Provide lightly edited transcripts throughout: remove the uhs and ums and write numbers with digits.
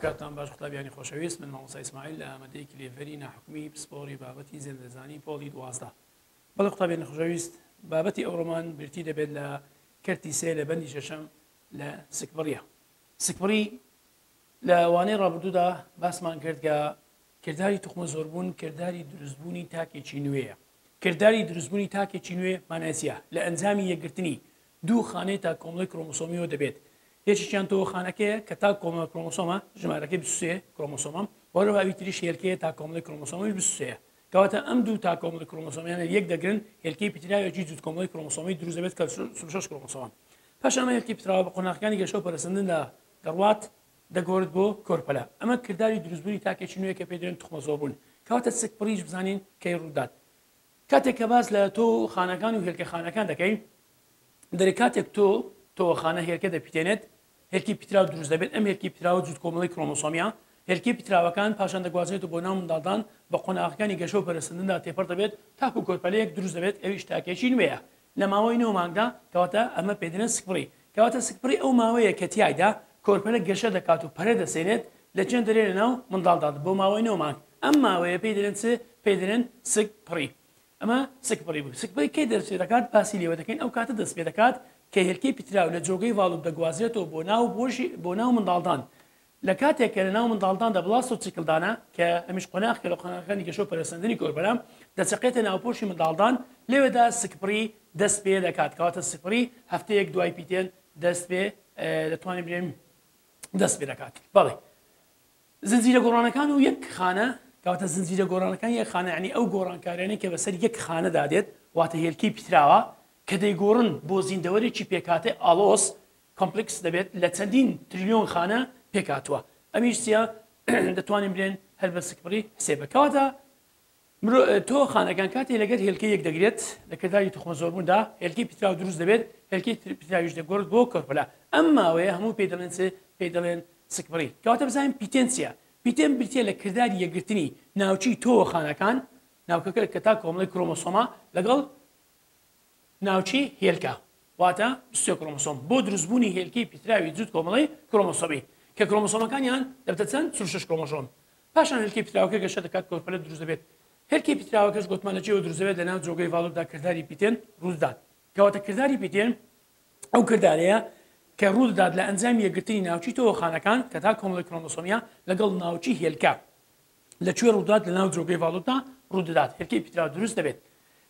کاتتان باش قوتابیانی خۆشەویست، من مامۆستا ئیسماعیل لە ئامادەیی کلێڤەری ناحکومی پسپۆڕی بابەتی زێندەزانی پۆڵی 12. بەڵێ قوتابیانی خۆشەویست، بابەتی ئەوڕۆمان بریتی دەبێت لە کەرتی سێ لە بەندی شەشەم لە سکپڕیە. سکپڕی لە وانەی ڕابردوودا باسمان کرد کە کرداری توخمە زۆربوون کرداری دروستبوونی تاکێکی نوێیە. کرداری دروستبوونی تاکێکی نوێ مانای چییە؟ لە ئەنجامی یەکگرتنی دوو خانەی تاک کۆمەڵەی کرۆمۆسۆمیەوە دەبێت. یەکێکیان تۆوە خانەکەیە کە تاک کۆمەڵە کرۆمۆسۆمە ژمارەکەی 23 کرۆمۆسۆمە و هەروەها ئەوی تریش هێلکەیە تاک کۆمەڵەی کرۆمۆسۆمیش 23 یە. کەواتە ئەم دوو تاک کۆمەڵەی کرۆمۆسۆمیانە یەک دەگرن هێلکەی پیتراوێکی جووت کۆمەڵەی کرۆمۆسۆمی دروست دەبێت کە 46 کرۆمۆسۆمە. پاشان ئەمە هێلکەی پیتراوە بە قۆناغەکانی گەشە و پەرەسەندندا دەڕوات دەگۆرت بۆ کۆرپەلە. ئەمە کرداری دروستبوونی تاکێکی نوێیە کە پێی دەڵێن توخمەزۆربوون. کەواتە سکپڕیش بزانین کەی ڕوودات. کاتێک کە باس لە تۆو خانەکان و هێلکە خانەکان دەکەین دەرێ کاتێک تۆ تۆوەخانە هێلکە دەپیتێنێت هێلکی پیتراو دروست دەبێت ئەم هێلکی پیتراوە جووت کۆمەڵی کرۆمۆسۆمیە هێلکی پیتراوەکان پاشان دەگوازرێت بۆ ناو منداڵدان بە قۆناغەکانی گەشە و پەرەسەندندا تێپەڕ دەبێت تاکو کۆرپەلەیەک دروست دەبێت ئەویش تاکێکی نوێیە لە ماوەی نۆ مانگدا کەواتە ئەمە پێدەنێن سکپڕی کەواتە سکپڕی ئەو ماوەیە کە تیایدا کۆرپەلە گەشە دەکات و پەرە دەسێنێت لە چێن دەرێ لە ناو منداڵدا بۆ ماوەی نۆ مانگ ئەم ماوەیە پێی دەلێن چ؟ پێی دەلێن سکپڕی. ئەمە سکپڕی بوو. سکپڕی کەی دەست پێ دەکات؟ باسی لێوە دەکەین ئەو کاتە دەست پێ دەکات کە هێلکەی پیتراو لە جۆگەی ڤاڵوپ دەگوازرێتەوە بۆ ناو بۆشی بۆ ناو منداڵدان. لە کاتێک کە لە ناو منداڵداندا بڵاستۆ چیکلدانە کە ئەمیش قۆناغێکە لە قۆناغەکانی گەشە و پەرەسەندنی کۆرپەلە دەچەقێتە ناوپۆشی منداڵدان لەوێدا سکپڕی دەست پێ دەکات. کەواتە سکپڕی هەفتەیەک دوای پیتێن دەست پێ دەتوانین بلێین دەست پێ دەکات. بەڵێ. زنجیرە گۆڕانەکان و یەک خانە، کەواتە زنجیرە گۆڕانەکان یەک خانە یعنی ئەو گۆڕانکاریانەی کە بەسەر یەک خانەدا دێت واتە هێلکەی پیتراوە کە دەیگۆڕن بۆ زیندەوەرێکی پێکهاتەی ئاڵۆز complex دەبێت لە چەندین تریلیۆن خانە پێکهاتووە ئەمیش چیە دەتوانین بلێن هەر بە سکپڕی حسێبە کەواتە مرۆ تۆ خانەکان کاتێ لەگەر هێلکەی یەک دەگرێت لە کرداری توخمە زۆربووندا هێلکەی پیتراو دروست دەبێت هێلکەی پیتراویش دەگۆڕێت بۆ کۆرپەلە ئەم ماوەیە هەموو پێی دەڵێن چ پێی دەڵێن سکپڕی کەواتە بزانین پیتێن چییە پیتێن بریتیە لە کرداری یەکگرتنی ناوچی تۆوە خانەکان ناوکەکە کە تا کۆمەڵی کرۆمۆسۆما لەگەڵ ناوچی هێلکە واتە 23 کرۆمۆسۆم بۆ دروستبوونی هێلکەی پیتراوی جووت کۆمەڵەی کرۆمۆسۆمی کە کرۆمۆسۆمەکانیان دەبتە چەند 46 کرۆمۆسۆم پاشان هێلکەی پیتراوەکە گەشە دەکات کۆرپەلە دروست دەبێت هێلکەی پیتراوەکەش گۆتمان لە چیەوە دروست دەبێت لەناو جۆگەی ڤاڵۆپدا کرداری پیتێن ڕوودەدات کەواتە کرداری پیتێن ئەو کردارەیە کە ڕوودەدات لە ئەنجامی یەکگرتنی ناوچی تۆوەخانەکان کە تا کۆمەڵی کرۆمۆسۆمیە لەگەڵ ناوچی هێلکە لە کوێ ڕوودات لە ناو جۆگەی ڤاڵۆپدا ڕوودەدات هێلکەی پیتراو دروست دەبێت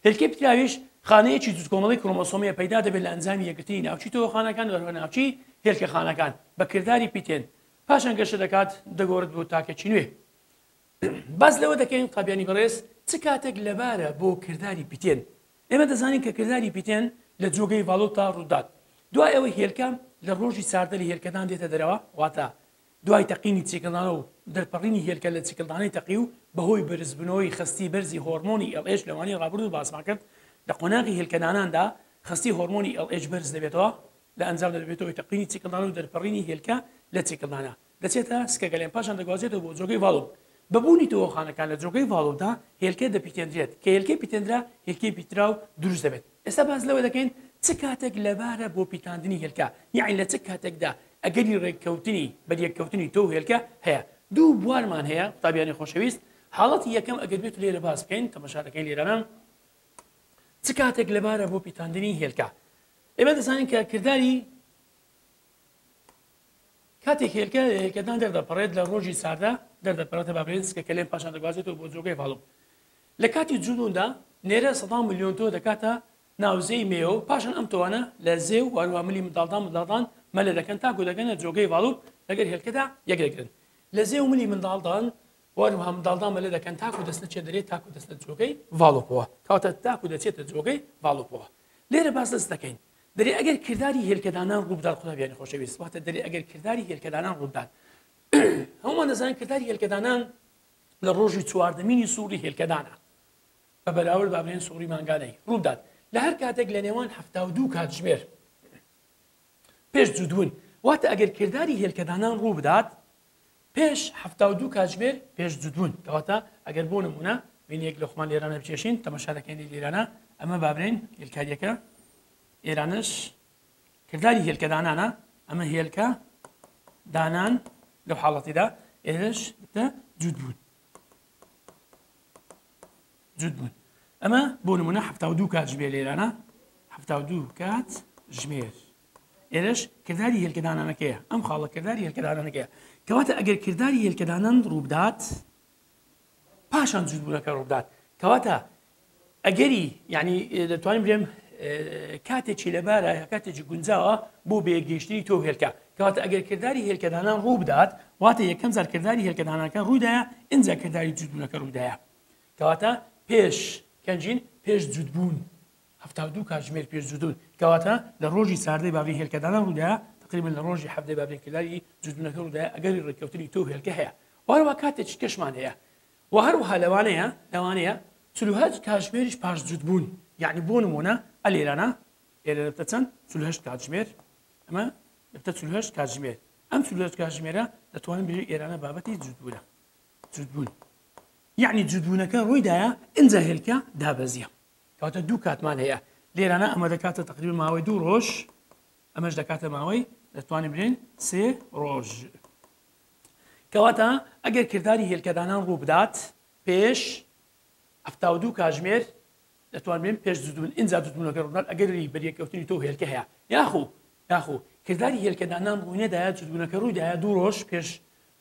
هێلکەی پیتراویش خانەیەکی جووت کۆمەڵی کرۆمۆسۆمیە پەیدا دەبێت لە ئەنجامی یەکگرتنی ناوچی تۆوەخانەکان و هەروەها ناوچی هێلکەخانەکان بە کرداری پیتێن پاشان گەشە دەکات دەگۆڕێت بۆ تاکێکی نوێ. باس لەوە دەکەین قوتابیانی بەڕێز چ کاتێک لەبارە بۆ کرداری پیتێن؟ ئێمە دەزانین کە کرداری پیتێن لە جۆگەی ڤاڵۆپدا ڕوودات دوای ئەوەی هێلکە لە ڕۆژی 14 لە هێلکەدان دێتە دەرەوە واتە دوای تەقینی چیکڵدانە و دەرپەڕینی هێلکە لە چیکڵدانەی تەقی و بەهۆی بەرزبوونەوەی خەستی بەرزی هۆرمۆنی LH لەوانەی ڕابردوو باسمان کرد لە قۆناغی هێلکەداناندا خەستی هۆرمۆنی LH بەرز دەبێتەوە لە ئەنجامدا دەبێتە هۆی تەقینی چیکڵدانە و دەرپەڕینی هێلکە لە چیکڵدانە دەچێتە سکەگەلێن پاشان دەگوازێتەوە بۆ جۆگەی ڤاڵۆپ. بە بوونی تۆوەخانەکان لە جۆگەی ڤاڵۆپدا هێلکە دەپیتێندرێت، کە هێلکەی پیتێندرا هێلکەی پیتراو دروست دەبێت. ئێستا باس لەوە دەکەین چ کاتێک لەبارە بۆ پیتاندنی هێلکە، یەعنی لە چ کاتێکدا ئەگەری ڕێککەوتنی بەریەککەوتنی تۆو و هێلکە هەیە. دوو بوارمان هەیە قوتابیانی خۆشەویست، حاڵەتی یەکەم ئەگەر بێت و لێرە باس بکەین تەماشا دەکەین لێرانە چ کاتێک لەبارە بۆ پیتاندنی هێلکە. ئێمە دەزانین کە کرداری کاتێک هێلکە هێلکەدان دەردەپەڕێت لە ڕۆژی ساردە دەردەپەڕێتە بابرێن سکە کەلێن پاشان دەگوازێتەوە بۆ جۆگەی ڤاڵۆپ لە کاتی جووندا نێرە سەدان ملیۆن تۆ دەکاتە ناوزێی مێوە پاشان ئەم تۆوانە لە زێ و هەروە ملی منداڵدان منداڵدان مەلە دەکەن تاکو دەگەنە جۆگەی ڤاڵوپ لەگەر هێلکەدا یەک دەگرن لە زێ و ملی منداڵدان وەروها منداڵدان مەلە دەکەن تاکو دەستنە چێ دەرێت تاکو دەستنە جۆگەی ڤاڵۆپەوە کەواتە تاکو دەچێتە جۆگەی ڤاڵۆپەوە لێرە باس لەس دەکەین دەرێ ئەگەر کرداری هێلکەدانان ڕووبدات قوتابیانی خۆشەویست واتە دەرێ ئەگەر کرداری هێلکەدانان ڕووبدات هەموومان دەزانین کرداری هێلکەدانان لە ڕۆژی چواردەمینی سوڕی هێلکەدانە بە بەراورد با بڵێن سوڕی مانگانەی ڕووبدات لە هەر کاتێک لە نێوان 72 کاتژمێر پێش جوودبوون واتە ئەگەر کرداری هێلکەدانان ڕووبدات پێش 72 کاتژمێر پێش جوودبوون کەواتە ئەگەر بۆ نمونە وێنەیەک لە خۆمان لێرانە بکێشین تەماشا دەکەین لێرانە ئەمە با بڵێین هێلکاریەکە ئێرانش کرداری هێلکەدانانە ئەمە هێلکە دانان لەو حاڵەتیدا ئێرەش دەبتە جووت بوون جووت بوون ئەمە بۆ نمونە 72 کاتژمێر لێرانە 72 کات ژمێر ئێرەش کرداری هێلکەدانانەکەیە ئەم خاڵە کرداری هێلکەدانانەکەیە کەواتە ئەگەر کرداری هێلکەدانان ڕووبدات پاشان جووتبوونەکە ڕووبدات کەواتە ئەگەری یعنی دەتوانین بڵێم کاتێکی لەبارە کاتێکی گونجاوە بۆ بەیەکگەیشتنی تۆ هێلکە کەواتە ئەگەر کرداری هێلکەدانان ڕوو بدات واتە یەکەم جار کرداری هێلکەدانەکە ڕوودایە ئینجا کرداری جووتبوونەکە ڕوودایە کەواتە پێش کەنجین پێش جووتبوون 72 کاتژمێر پێش جووتبوون کەواتە لە ڕۆژی چاردەی بابرین هێلکەدانان ڕوودایە تقریبا لە ڕۆژی حەفتەی بابرین کرداری جووتبوونەکە ڕوودایە ئەگەری ڕێککەوتنی تۆ هێلکە هەیە وارەوە کاتێکی کەشمان هەیە وە هەروەها لەوانەیە لەوانەیە 48 کاتژمێریش پاش جووت بوون یعنی بۆ نمونە ئەلێرانە ئێرە دەبتە چەند 48 کاتژمێر ئەمە دەبتە 48 کاتژمێر ئەم 48 کاتژمێرە دەتوانن بێژی ئێرانە بابەتی جووت بوونە جووت بوون یعنی جووتبوونەکە ڕوویدایە ئینجا هێلکە دابەزیە کەواتە دوو کاتمان هەیە لێرانە ئەمە دەکاتە تقریبا ماوەی دوو ڕۆژ ئەمەش دەکاتە ماوەی دەتوانین بلێن سێ ڕۆژ. کەواتە ئەگەر کرداری هێلکەدانان ڕووبدات پێش 72 کاژمێر دەتوانین پێش جووتبوون ئینجا جووتبوونەکە ڕوودات ئەگەری بەریەککەوتنی تۆ هێلکە هەیە یاخو یاخو کرداری هێلکەدانان ڕووینەدایە جووتبوونەکە ڕوویدایە دوو ڕۆژ پێش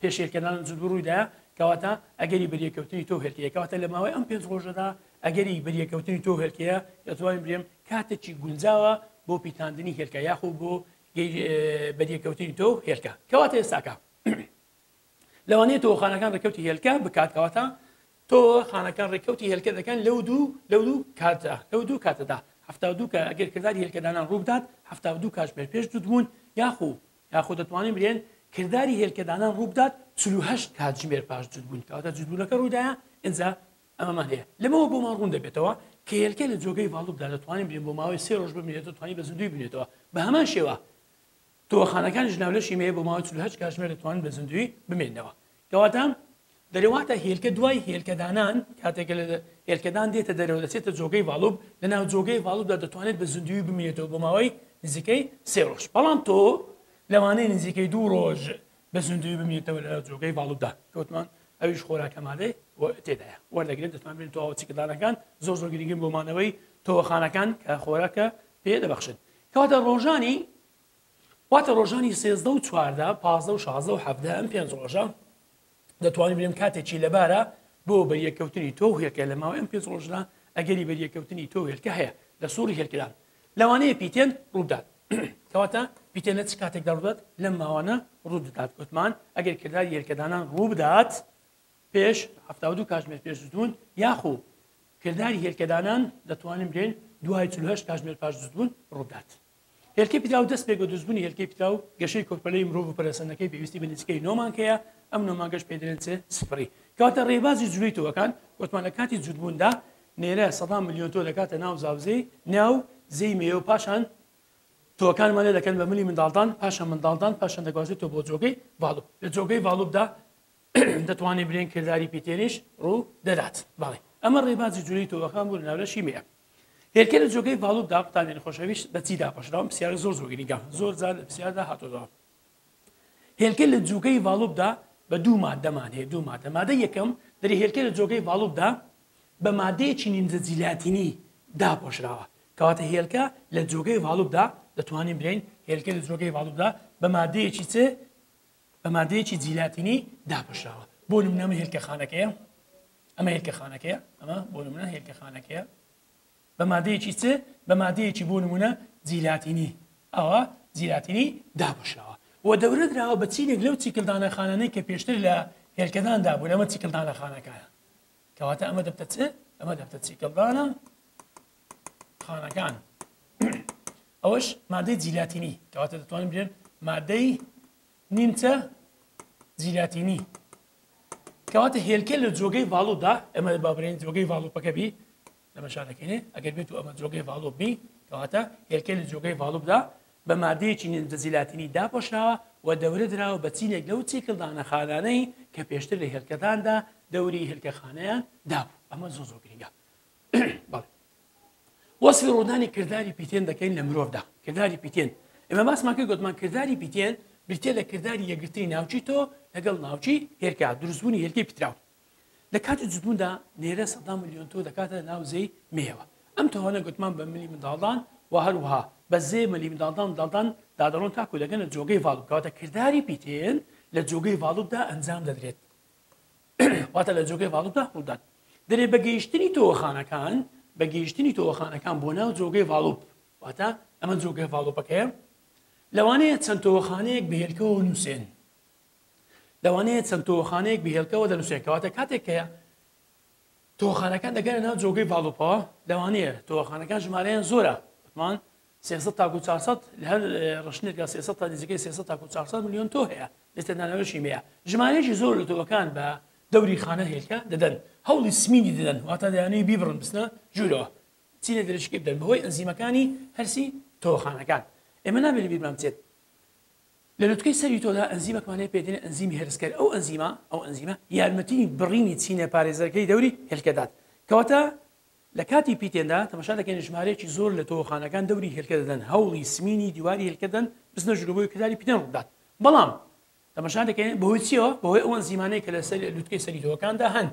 پێش هێلکەدان جووتبوون ڕوویدایە کەواتە ئەگەری بەریەککەوتنی تۆ هێلکەیە کەواتە لە ماوەی ئەم پێنج ڕۆژەدا ئەگەری بەریەککەوتنی تۆ هێلکەیە دەتوانین بلێم کاتێکی گونجاوە بۆ پیتاندنی هێلکە یاخو بۆ بەریەککەوتنی تۆ هێلکە کەواتە ئێستاکە لەوانەیە تۆخانەکان ڕێککەوتی هێلکە بکات کەواتە تۆ خانەکان ڕێککەوتی هێلکە دەکەن لەو دوو لەو دوو کاتە لەو دوو کاتەدا 72 کە ئەگەر کرداری هێلکەدانان ڕووبدات 72 کاتژمێر پێش جووتبوون یاخو یاخۆ دەتوانین بلێن کرداری هێلکەدانان ڕووبدات 48 کاتژمێر پاش جووتبوون کەواتە جووتبوونەکە ڕوودایە ئینجا ئەمەمان هەیە لەمەوە بۆمان ڕوون دەبێتەوە کە هێلکە لە جۆگەی ڤاڵوپدا دەتوانین بلێن بۆ ماوەی سێ ڕۆژ بمێنێتەوە توانی بە زیندووی بمێنێتەوە بە هەمان شێوە تۆوەخانەکانیش ناو لەشی مێ بۆ ماوەی 48 کاتژمێر دەتوانن بە زیندووی بمێننەوە کەواتە دەرێواتە هێلکە دوای هێلکەدانان کاتێک لە هێلکەدان دێتە دەرەوە دەچێتە جۆگەی ڤاڵوب لە ناو جۆگەی ڤاڵوبدا دەتوانێت بە زیندووی بمێنێتەوە بۆ ماوەی نزیکەی سێ ڕۆژ بەڵام تۆ لەوانەیە نزیکەی دوو ڕۆژ بە زیندووی بمێنێتەوە لە جۆگەی ڤاڵوبدا کەوتمان ئەویش خۆراکە مادەی تێدایە وەردەگرێت دەتوانین بڵێین تەواوە چیکڵدانەکان زۆر زۆر گرنگن بۆ مانەوەی تۆوەخانەکان کە خۆراکە پێ دەبەخشن کەواتە ڕۆژانی واتە ڕۆژانی سێزدە و چواردە پازدە و شازدە و حەڤدە ئەم پێنج ڕۆژە دەتوانین بڵێم کاتێکی لەبارە بۆ بەریەککەوتنی تۆ و هێلکە لە ماوەی ئەم پێنج ڕۆژدا ئەگەری بەریەککەوتنی تۆ و هێلکە هەیە لە سوڕی هێلکەدان لەوانەیە پیتێن ڕووبدات کەواتە پیتێن لە چ کاتێکدا ڕوودات لەم ماوانە ڕوودەدات گوتمان ئەگەر کرداری هێلکەدانان ڕووبدات پێش 72 کاتژمێر پێش جووتبوون یاخو کرداری هێلکەدانان دەتوانین بلێن دوای 48 کاتژمێر پاش جووتبوون ڕووبدات هێلکەی پیتاو دەست پێک بە دروستبوونی هێلکەی پیتاو گەشەی کۆرپەلەی مرۆڤ و پەرەسەندنەکەی پێویستی بە نزیکەی نۆ مانگ هەیە، ئەم نۆ مانگەش پێی دەلێن چ؟ سفری. کەواتە ڕێبازی جولەی تۆوەکان گۆتمان لە کاتی جووتبووندا نێرە سەدان ملیۆن تۆ دەکاتە ناو زاوزێی ناو زێی مێ و پاشان تۆوەکان مەلە دەکەن بە ملی منداڵدان پاشان منداڵدان پاشان دەگوازێتەوە بۆ جۆگەی ڤاڵوپ لە جۆگەی ڤاڵوپدا دەتوانین بلێن کرداری پیتێنیش ڕوو دەدات. بەڵێ ئەمە ڕێبازی جولەی تۆوەکان بوو لە ناو لەشی مێ. هێلکە لە جۆگەی ڤاڵوپدا قوتابیانی خۆشەویست بە چی داپۆشراوە؟ پرسیارە زۆر زۆر گرنگە زۆر جار لە پرسیاردا هاتۆتەوە. هێلکە لە جوگەی ڤاڵوپدا بە دوو مادەمان هەیە دوو مادە مادە یەکەم دەری هێلکە لە جۆگەی ڤاڵوپدا بە مادەیەکی نیمچە جیلاتینی داپۆشراوە کەواتە هێلکە لە جۆگەی ڤاڵوپدا دەتوانین بلێین هێلکە لە جۆگەی ڤاڵوپدا بە مادەیەکی چ بە مادەیەکی جیلاتینی داپۆشراوە بۆ نمونە ئەمە هێلکە خانەکەیە ئەمە هێلکە خانەکەیە ئەمە بۆ نمونە هێلکە خانەکەیە بە مادەیەکی چ بە مادەیەکی بۆ نمونە جیلاتینی ئەوە جیلاتینی داپۆشراوە و دەورە دراوە بە چینێک لەو چیکلدانە خانانەی کە پێشتر لە هێلکەداندا بوون ئەمە چیکلدانە خانەکانە کەواتە ئەمە دەبتە چ ئەمە دەبتە چیکلدانە خانەکان ئەوەش مادەی جیلاتینی کەواتە دەتوانین بڵێن مادەی نیمچە جیلاتینی کەواتە هێلکە لە جۆگەی ڤاڵودا ئەمە با بڵێین جۆگەی ڤاڵوپەکە بی لەمەشا دەکەینێ ئەگەر بێت و ئەمە جۆگەی ڤاڵوپ بی کەواتە هێلکە لە جۆگەی ڤاڵوپدا بە مادەیەکی نیمچە جیلاتینی داپۆشراوە و دەورە دراوە بە چینێک لەو چیکلدانە خانانەی کە پێشتر لە هێلکەداندا دەوری هێلکەخانەیان دابوو ئەمە زۆر زۆر گرنگە بەڵێ وەسفی ڕوودانی کرداری پیتێن دەکەین لە مرۆڤدا کرداری پیتێن ئێمە باسمان کرد گوتمان کرداری پیتێن بریتە لە کرداری یەکگرتنی ناوچی تۆ لەگەڵ ناوکی هێلکە، دروستبوونی هێلکەی پیتراو. لە کاتی جوتبووندا نێرە سەدان ملیۆن تۆو دەکاتە ناو زێی مێیەوە. ئەم تۆوانە گوتمان بە ملی منداڵدان و هەروەها بە زێ ملی منداڵدان و منداڵدان دا دەڕۆن تاکو دەگەنە جۆگەی ڤاڵوپ کەواتە کرداری پیتێن لە جۆگەی ڤاڵوپدا ئەنجام دەدرێت. واتە لە جۆگەی ڤاڵوپدا ڕوودات. دەرێ بە گەیشتنی تۆوەخانەکان بە گەیشتنی تۆوەخانەکان بۆ ناو جۆگەی ڤاڵوپ واتە ئەمە جۆگەی ڤاڵوپەکەیە لەوانەیە چەند تۆوەخانەیەک بە هێلکەوە نووسێن لەوانەیە چەند تۆوەخانەیەک بە هێلکەوە دەنووسێن کەواتە کاتێک کە تۆوەخانەکان دەگەنە ناو جۆگەی ڤاڵوپەوە لەوانەیە تۆوەخانەکان ژمارەیان زۆرە وتمان 300 تاکو 400 لە هەر ڕشتنێکدا 300 تا نزیکەی 300 تاکو 400 میلیۆن تۆ هەیە لە تەنانەوەشی مەیە ژمارەیەکی زۆر لە تۆوەکان بە دەوری خانە هێلکە دەدەن هەوڵی سمینی دەدەن واتە دەیانەوێت بیبڕن بچنە ژوورەوە چینە درێژەکەی بدەن بەهۆی ئەنزیمەکانی هەرسی تۆوەخانەکان ئێمە نابێت لەبیرمان بچێت لە لوتکەی سەری تۆدا ئەنزیمەکمان هەیە پێی دەڵێن ئەنزیمی هەرسکەر، ئەو ئەنزیمە ئەو ئەنزیمە یارمەتی بڕینی چینە پارێزەرەکەی دەوری هێلکە دات. کەواتە لە کاتی پیتێندا تەماشا دەکەین ژمارەیەکی زۆر لە تۆوەخانەکان دەوری هێلکە دەدەن، هەوڵی سمینی دیواری هێلکە دەدەن بچنە ژوورەوە بۆی کرداری پیتێن ڕووبدات. بەڵام تەماشا دەکەین بەهۆی چیەوە؟ بەهۆی ئەو ئەنزیمانەی کە لەسەر لوتکەی سەری تۆوەکاندا هەن.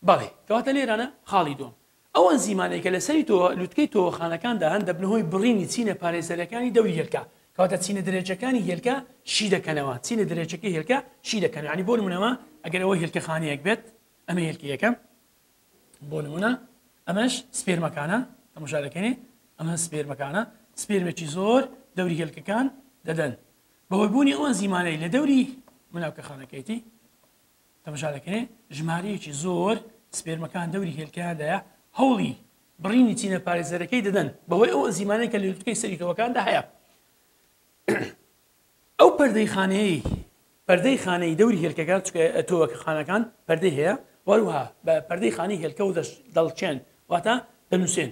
بەڵێ، کەواتە لێرانە خاڵی دووەم. ئەو ئەنزیمانەی کە لە سەری تۆوە لوتکەی تۆوەخانەکاندا هەن دەبنە هۆی بڕینی چینە پارێزەرەکانی دەوری هێلکە. کەواتە چینە درێژەکانی هێلکە شی دەکەنەوە. چینە درێژەکەی هێلکە شی دەکەنەوە. یانی بۆ نموونە ئەگەر ئەوە هێلکەخانەیەک بێت، ئەمە هێلکەیەکە. بۆ نموونە ئەمەش سپێرمەکانە، تەماشا دەکەین ئەمە سپێرمەکانە، سپێرمێکی زۆر دەوری هێلکەکان دەدەن. بەهۆی بوونی ئەو ئەنزیمانەی لە دەوری مناوکەخانەکەیەتی تەماشا دەکرێ ژمارەیەکی زۆر سپێرمەکان دەوری هێلکەیاندایە هەوڵی بڕینی چینە پارێزەرەکەی دەدەن بەهۆی ئەو ئەنزیمانەی کە لە لوتکەی سەری تۆوەکاندا هەیە. ئەو پەردەی خانەیەی پەردەی خانەی دەوری هێلکەکان چونکە تۆوەکە خانەکان پەردەی هەیە وەروها بە پەردەی خانەی هێلکەوە دەڵچێن واتە دەنووسێن.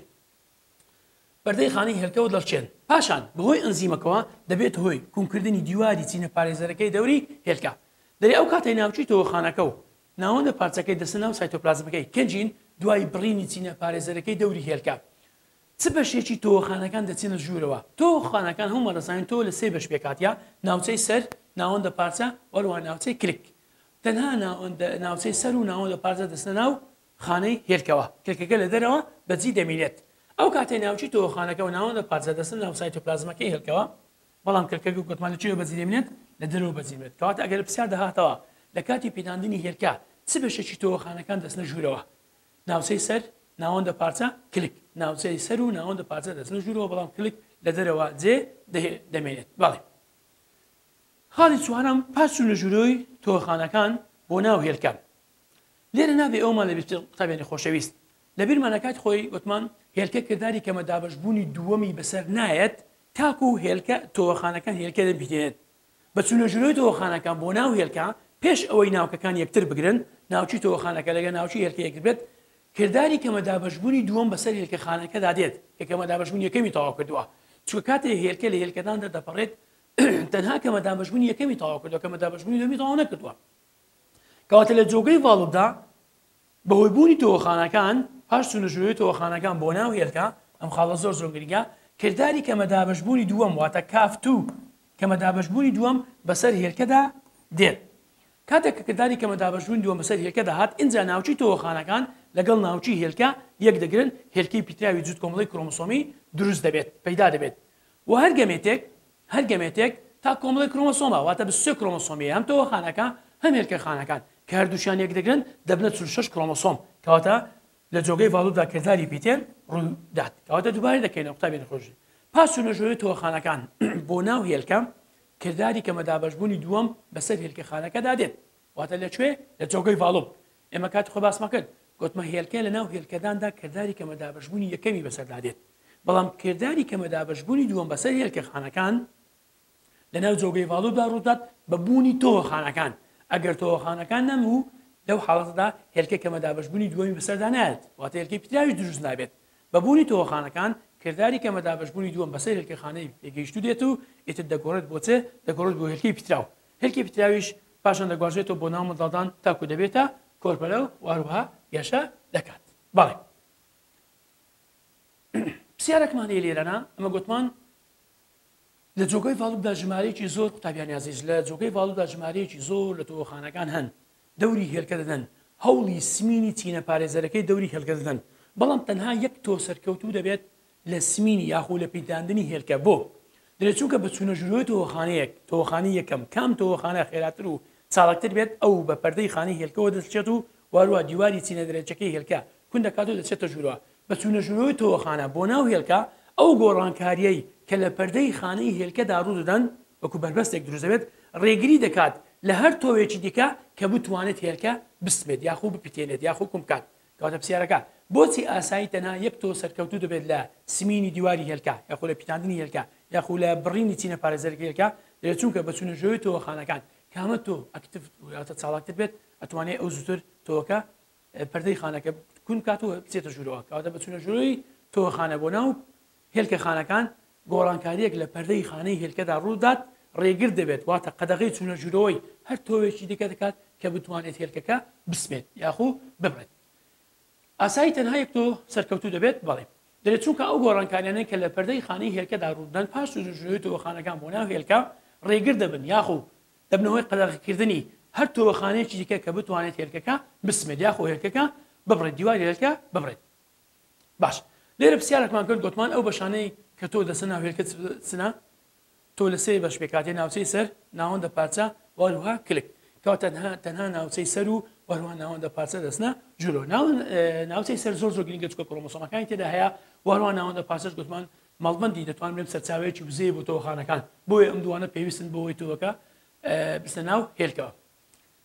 پەردەی خانەی هێلکەوە دەڕچێن، پاشان بەهۆی ئەنزیمەکەوە دەبێتە هۆی کونکردنی دیواری چینە پارێزەرەکەی دەوری هێلکە. دەرێ ئەو کاتەی ناوچەی تۆوەخانەکە و ناوەندە پارچەکەی دەچنە ناو سایتۆپلازمەکەی کەنجین دوای بڕینی چینە پارێزەرەکەی دەوری هێلکە چ بەشێکی تۆوەخانەکان دەچنە ژوورەوە؟ تۆوەخانەکان هەموومان دەزانین تۆوە لە سێ بەش پێکهاتیە، ناوچەی سەر، ناوەندە پارچە، وەروەها ناوچەی کلک. تەنها ناوەندە ناوچەی سەر و ناوەندە پارچە دەچنە ناو خانەی هێلکەوە، کلکەکە لە دەرەوە بەجی دەمینێت. ئەو کاتەی ناوکی تۆوەخانەکە و ناوەندە پارچە دەچنە ناو سایتۆپلازمەکەی هێلکەوە، بەڵام کلکەکە گوتمان لە کوێوە بەجی دەمینێت؟ لە دەرەوە بەجی دەمێنێت. کەواتە ئەگەر پرسیار دەهاتەوە لە کاتی پیتاندنی هێلکە چ بەشێکی تۆوەخانەکان دەچنە ژوورەوە؟ ناوچەی سەر، ناوەندە پارچە، کلک. ناوچەی سەر و ناوەندە پارچە دەچنە ژوورەوە بەڵام کلک لە دەرەوە جێ دەمێنێت. بەڵێ. خاڵی چوارەم، پاش چوونە ژوورەوەی تۆوەخانەکان بۆ ناو هێلکە، لێرە نابێ ئەوەمان لەبیر بچێت قوتابیانی خۆشەویست لەبیرمانە کاتی خۆی وتمان هێلکە کرداری کەمە دابەشبوونی دووەمی بەسەر نایەت تاکو هێلکە تۆوەخانەکان هێلکە دەبیتێنێت بە چوونە ژوورەوەی تۆوەخانەکان بۆ ناو هێلکە پێش ئەوەی ناوکەکان یەکتر بگرن ناوکی تۆوەخانەکە لەگە ناوکی هێلکە یەکتر بێت کرداری کەمە دابەشبوونی دووەم بەسەر هێلکە خانەکەدا دێت کە کەمە دابەشبوونی یەکەمی تەواو کردووە چونکە کاتێ هێلکە لە هێلکەدان دەردەپەڕێت تەنها کەمە دابەشبوونی یەکەمی تەواو کردووە کەمە دابەشبوونی دووەمی تەواو نەکردووە کەواتە لە جۆگەی ڤاڵوپدا بەهۆی بوونی تۆوەخانەکان پاش چوونە ژوورەوەی تۆوەخانەکان بۆ ناو هێلکە، ئەم خاڵە زۆر زۆر گرنگە، کرداری کەمە دابەشبوونی دووەم واتە کاف توو کەمە دابەشبوونی دووەم بەسەر هێلکەدا دێت. کاتێک کە کرداری کەمە دابەشبوونی دووەم بەسەر هێلکەدا هات ئینجا ناوکی تۆوەخانەکان لەگەڵ ناوکی هێلکە یەک دەگرن هێلکەی پیتراوی جووت کۆمەڵەی کرۆمۆسۆمی دروست دەبێت پەیدا دەبێت و هەر گەمێتێک هەر گەمێتێک تا کۆمەڵێک کرۆمۆسۆمە، واتە 23 کرۆمۆسۆمی هەم تۆوەخانەکە هەم هێلکەخانەکان، کە هەردووکیان یەکدەگرن دەبنە 46 کرۆمۆسۆم، کەواتە لە جۆگەی ڤاڵوپدا کرداری پیتێن ڕوودات. کەواتە دووبارە دەکەینەوە قوتابیانی خۆشەویست، پاش چوونە ژوورەوەی تۆوەخانەکان بۆ ناو هێلکە، کرداری کەمە دابەشبوونی دووەم بەسەر هێلکەخانەکەدا دێت، واتە لە کوێ؟ لە جۆگەی ڤاڵوپ. ئێمە کاتی خۆی باسمان کرد، گوتمە هێلکە لە ناو هێلکەداندا کرداری کەمە دابەشبوونی یەکەمی بەسەردا دێت، بەڵام کرداری کەمە دابەشبوونی دووەم بەسەر هێلکە خانەکان لە ناو جۆگەی ڤاڵوپدا ڕوودات بە بوونی تۆوە خانەکان. ئەگەر تۆوە خانەکان نەبوو لەو حاڵەتەدا هێلکە کەمە دابەشبوونی دووەمی بەسەردا نایەت، واتە هێلکەی پیتراویش دروست نابێت. بە بوونی تۆوە خانەکان کرداری کەمە دابەشبوونی دووەم بەسەر هێلکە خانەی پێگەیشتوو دێت و ئیتر دەگۆڕێت بۆ چ؟ دەگۆڕێت بۆ هێلکەی پیتراو. هێلکەی پیتراویش پاشان دەگوازرێتەوە بۆ ناو منداڵدان تاکو دەبێتە کۆرپەلە و هەروەها گەشە دەکات. بەڵێ پرسیارێکمان هەیە لێرەنا، ئەمە گوتمان. لە جۆگەی ڤاڵوپدا ژمارەیەکی زۆر قوتابیانی ئازیز لە جۆگەی ڤاڵوپدا ژمارەیەکی زۆر لە تۆوەخانەکان هەن دەوری هێلکە دەدەن هەوڵی سمینی چینە پارێزەرەکەی دەوری هێلکە دەدەن بەڵام تەنها یەک تۆ سەرکەوتوو دەبێت لە سمینی یاخو لە پیتاندنی هێلکە بۆ؟ دەێت چونکە بە چوونە ژوورەوەی تۆوەخانەیەک تۆوەخانەی یەکەم کام تۆوەخانە خێراتر و چاڵکتر بێت ئەو بە پەردەی خانەی هێلکەوە دەچێت و واروە دیواری چینە دەرەچەکەی هێلکە کون دەکات و دەچێتە ژوورەوە بە چوونە ژوورەوەی تۆوەخانە بۆ ناو هێلکە، ئەو گۆڕانکارییەی کە لە پەردەی خانەی هێلکەدا ڕوودەدەن، وەکو بەربەستێک دروست دەبێت، ڕێگری دەکات لە هەر تۆوێکی دیکە کە بتوانێت هێلکە بسمێت یاخو بپیتێنێت یاخو کون بکات. کەواتە پرسیارەکە، بۆچی ئاسایی تەنها یەک تۆو سەرکەوتوو دەبێت لە سمینی دیواری هێلکە یاخو لە پیتاندنی هێلکە یاخو لە بڕینی چینە پارێزەرەکەی هێلکە؟ دەبێت چونکە بە چوونە ژوورەوەی تۆوەخانەکان کامە تۆو active واتە چاڵاکتر بێت ئەتوانێت ئەو زووتر تۆوەکە پەردەی خانەکە کون بکات و بچێتە ژوورەوە. کەواتە بە چوونە ژوورەوەی تۆوەخانە بۆ ناو هێلکە خانەکان، گۆڕانکارییەک لە پەردەی خانەی هێلکەدا ڕوودات، ڕێگر دەبێت، واتە قەدەغەی چوونە ژوورەوەی هەر تۆوێکی دیکە دەکات کە بتوانێت هێلکەکە بسمێت یاخو ببڕێت. ئاسایی تەنها یەک تۆ سەرکەوتوو دەبێت؟ بەڵێ. دەێت چونکە ئەو گۆڕانکاریانەی کە لە پەردەی خانەی هێلکەدا ڕوودەدەن پاش چوونە ژوورەوەی تۆوەخانەکان بۆ ناو هێلکە ڕێگر دەبن یاخو دەبنە هۆی قەدەغەکردنی هەر تۆوەخانەیەکی دیکە کە بتوانێت هێلکەکە بسمێت یاخۆ هێلکەکە ببڕێت دیواری هێلکە ببڕێت. باش لێرە پرسیارێکمان کرد گۆتمان ئەو بەشانەی کە تۆ دەچنە ناو هێلکە چنە؟ تۆ لە سێ بەش پێکهاتیە ناوچەی سەر، ناوەندە پارچە و هەروەها کلک. کەواتە تەنها تەنها ناوچەی سەر و هەروەها ناوەندە پارچە دەچنە ژوورەوە. ناوچەی سەر زۆر زۆر گرنگە چونکە کرۆمۆسۆمەکانی تێدا هەیە و هەروەها ناوەندە پارچەش گوتمان مەڵبەندی دەتوانم بڵێم سەرچاوەیەکی وزەیە بۆ تۆوەخانەکان بۆیە ئەم دووانە پێویستن بۆ ئەوەی تۆوەکە بچنە ناو هێلکەوە.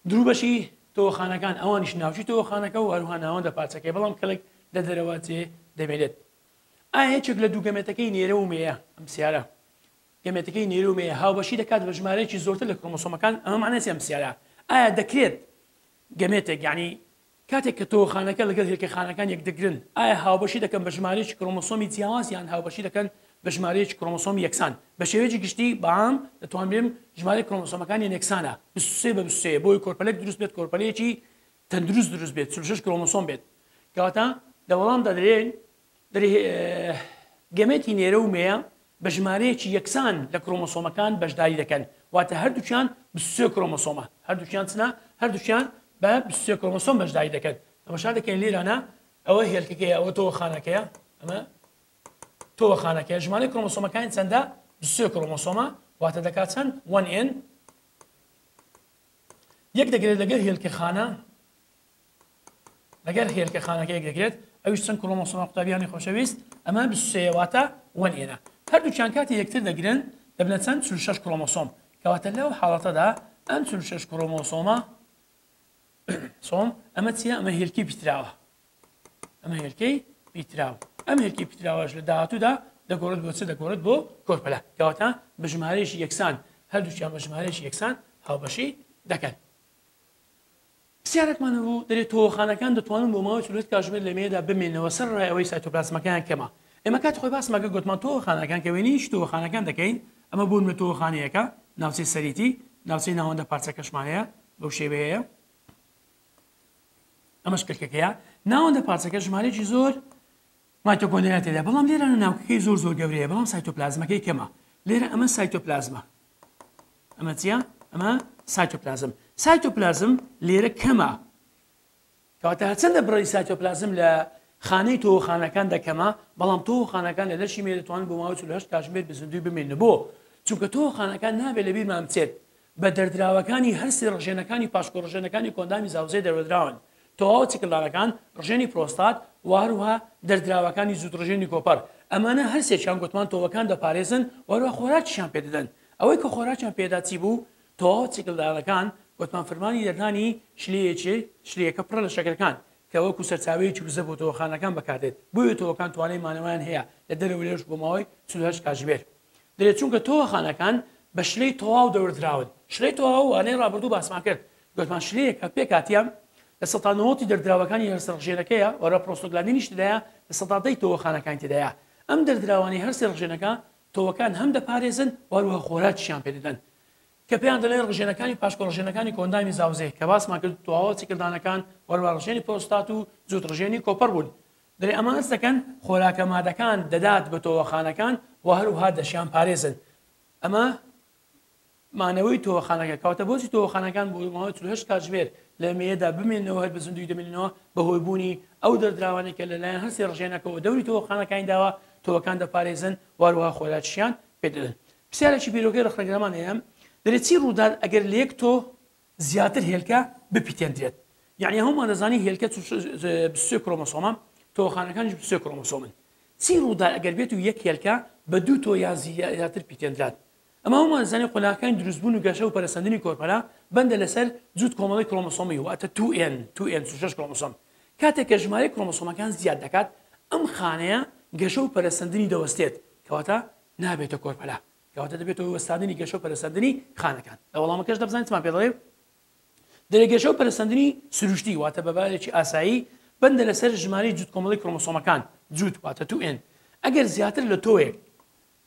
دروو بەشی تۆوەخانەکان ئەوانیش ناوچی تۆوەخانەکە و هەروەها ناوەندە پارچەکەی بەڵام کەڵک لە دەرەوە جێ دەمێنێت. ئایا یەکێک لە دوو گەمێتەکەی نێرە و مێیە؟ ئەم پرسیارە گەمێتەکەی نێرە و مێیە هاوبەشی دەکات بە ژمارەیەکی زۆرتر لە کرۆمۆسۆمەکان ئەمە معنای چیە ئەم پرسیارە؟ ئایا دەکرێت گەمێتێک یعنی کاتێک کە تۆوەخانەکە لەگەڵ هێلکەخانەکان یەکدەگرن، ئایا هاوبەشی دەکەن بە ژمارەیەکی کرۆمۆسۆمی جیاواز یان هاوبەشی دەکەن بە ژمارەیەکی کرۆمۆسۆمی یەکسان؟ بە شێوەیەکی گشتی بەعام دەتوانم بڵێم ژمارەی کرۆمۆسۆمەکانیان یەکسانە، 23 بە 23، بۆی کۆرپەلەک دروست بێت کۆرپەلەیەکی تەندروست دروست بێت 46 کرۆمۆسۆم بێت. کەواتە لە وەڵامدا دەلێین دەلێ گەمێتی نێرە و مێیە بە ژمارەیەکی یەکسان لە کرۆمۆسۆمەکان بەشداری دەکەن، واتە هەردووکیان 23 کرۆمۆسۆمە، هەردووکیان چنە؟ هەردووکیان بە 23 کرۆمۆسۆم بەشداری دەکەن. تەماشا دەکەین لێرانە ئەوە هێلکەکەیە، ئەوە تۆوەخانەکەیە، ئەمە تۆوەخانەکەیە، ژمارەی کرۆمۆسۆمەکانی چەندە؟ 23 کرۆمۆسۆمە، واتە دەکات چەند؟ 1 N یەک دەگرێت لەگەر هێلکەخانە لەگەر هێلکە خانەکە یەک دەگرێت ئەویش چەند کرۆمۆسۆمە قوتابیانی خۆشەویست ئەمە 23 واتە one N ە هەردووکیان کاتی یەکتر دەگرن دەبنە چەند 46 کرۆمۆسۆم کەواتە لەو حاڵەتەدا ئەم 46 کرۆمۆسۆمە سۆم ئەمە چییە ئەمە هێلکەی پیتراوە ئەمە هێلکەی پیتراو ئەم هێلکەی پیتراوەش لە داهاتوودا دەگۆڕێت بۆ چ دەگۆڕێت بۆ کۆرپەلە کەواتە بە ژمارەیەکی یەکسان هەردووکیان بە ژمارەیەکی یەکسان هاوبەشی دەکەن پرسیارێکمان هەبوو، دەرێ تۆوەخانەکان دەتوانن بۆ ماوەی 48 کاژمێر لە مێیەدا بمێننەوە سەرەڕای ئەوەی سایتۆپلازمەکەیان کەمە. ئێمە کاتی خۆی باسمان کرد گۆتمان تۆوەخانەکان کە وێنەیەکی تۆوەخانەکان دەکەین، ئەمە بۆ نمونە تۆوەخانەیەکە، ناوچەی سەریتی، ناوچەی ناوەندە پارچەکەشمان هەیە بەو شێوەیەیە. ئەمەش کلکەکەیە. ناوەندە پارچەکە ژمارەیەکی زۆر مایتۆکۆندریا تێدا بەڵام لێرانە ناوکەکەی زۆر زۆر گەورەیە بەڵام سایتۆپلازمەکەی کەمە لێرە ئەمە سایتۆپلازمە ئەمە چییە ئەمە سایتۆپلازم سایتۆپلازم لێرە کەمە کەواتە هەرچەندە بڕی سایتۆپلازم لە خانەی تۆوەخانەکان دەکەمە بەڵام تۆوەخانەکان لە لەشی مێ دەتوانن بۆ ماوەی 48 کاتژمێر بە زیندووی بمێنن بۆ چونکە تۆوەخانەکان نابێت لەبیرمان بچێت بە دەردراوەکانی هەرسی ڕژێنەکانی پاشکۆڕژێنەکانی کۆندامی زاوزێ دەردراون تەواوە چیکلدانەکان، ڕژێنی پرۆستات و هەروەها دەردراوەکانی زوودڕژێنی کۆپەر، ئەمانە هەرسێکیان گوتمان تۆوەکان دەپارێزن و هەروەها خۆراکیشیان پێدەدەن. ئەوەی کە خۆراکیان پێدا چی بوو؟ تەواوە چیکلدانەکان گوتمان فرمانی دەردانی شلەیەکی، شلەیەکە پڕە لە شەکرەکان، کە وەکو سەرچاوەیەکی وزە بۆ تۆوەخانەکان بەکاردێت، بۆیە تۆوەکان توانای مانەوەیان هەیە لە دەرەوەی لەش بۆ ماوەی 48 کاتژمێر. دەێت چونکە تۆوەخانەکان بە شلەی تەواو دەوردراون. شلەی تەواو وانەی ڕابردوو باسمان کرد گوتمان شلەیەکە پێکهاتیە لە سەتا نەوەتی دەردراوەکانی هەرسە ڕژێنەکەیە وەرە پرۆستۆگلاندینیش تێدایە لە سەتا دەی تۆوەخانەکانی تێدایە. ئەم دەردراوانەی هەرسێ ڕژێنەکە تۆوەکان هەم دەپارێزن و هەروەها خۆراکیشیان پێدەدەن کە پێیان دەڵێن ڕژێنەکانی پاشکۆڕژێنەکانی کۆندامی زاوزێ کە باسمان کرد تەواوە چیکلدانەکان وەروە ڕژێنی پرۆستات و جووت ڕژێنی کۆپەر بوون. دەرێ ئەمانە چ دەکەن؟ خۆراکە مادەکان دەدات بە تۆوەخانەکان و هەروەها دەشیان پارێزن. ئەمە مانەوەی تۆوەخانەکە، کەواتە بۆچی تۆوەخانەکان بۆ ماوەی 48 کاتژمێر لە مێیەدا بمێننەوە هەر بە زیندووی دەمێننەوە بەهۆی بوونی ئەو دەردراوانەی کە لەلایەن هەرسێ ڕژێنەکەوە دەوری تۆوەخانەکانی داوە تۆوەکان دەپارێزن و هەروەها خۆراکیشیان پێدەدەن. پرسیارێکی بیرۆکەی ڕەخنەگرەمان هەیە دەرێ چی ڕوودات ئەگەر لە یەک تۆ زیاتر هێلکە بپیتێندرێت؟ یەعنی هەموومان دەزانین هێلکە 23 کرۆمۆسۆمە تۆوەخانەکانیش 23 کرۆمۆسۆمن چی ڕوودات ئەگەر بێت و یەک هێلکە بە دوو تۆ یا زیاتر پیتێندرات؟ ئەمە هەموومان دەزانین قۆناغەکانی دروستبوون و گەشە و پەرەسەندنی کۆرپەلە بەندە لەسەر جووت کۆمەڵەی کرۆمۆسۆمی واتە 2N، 2N، 46 کرۆمۆسۆم. کاتێک کە ژمارەی کرۆمۆسۆمەکان زیاد دەکات ئەم خانەیە گەشە و پەرەسەندنی دەوەستێت کەواتە نابێتە کۆرپەلە کەواتە دەبێتە هۆی وەستاندنی گەشە و پەرەسەندنی خانەکان. لە وەڵامەکەشدا بزانین چمان پێ دەڵێ دەرێ گەشە و پەرەسەندنی سروشتی واتە بە بارێکی ئاسایی بەندە لەسەر ژمارەی جووت کۆمەڵەی کرۆمۆسۆمەکان جووت واتە 2N ئەگەر زیاتر لە تۆوێک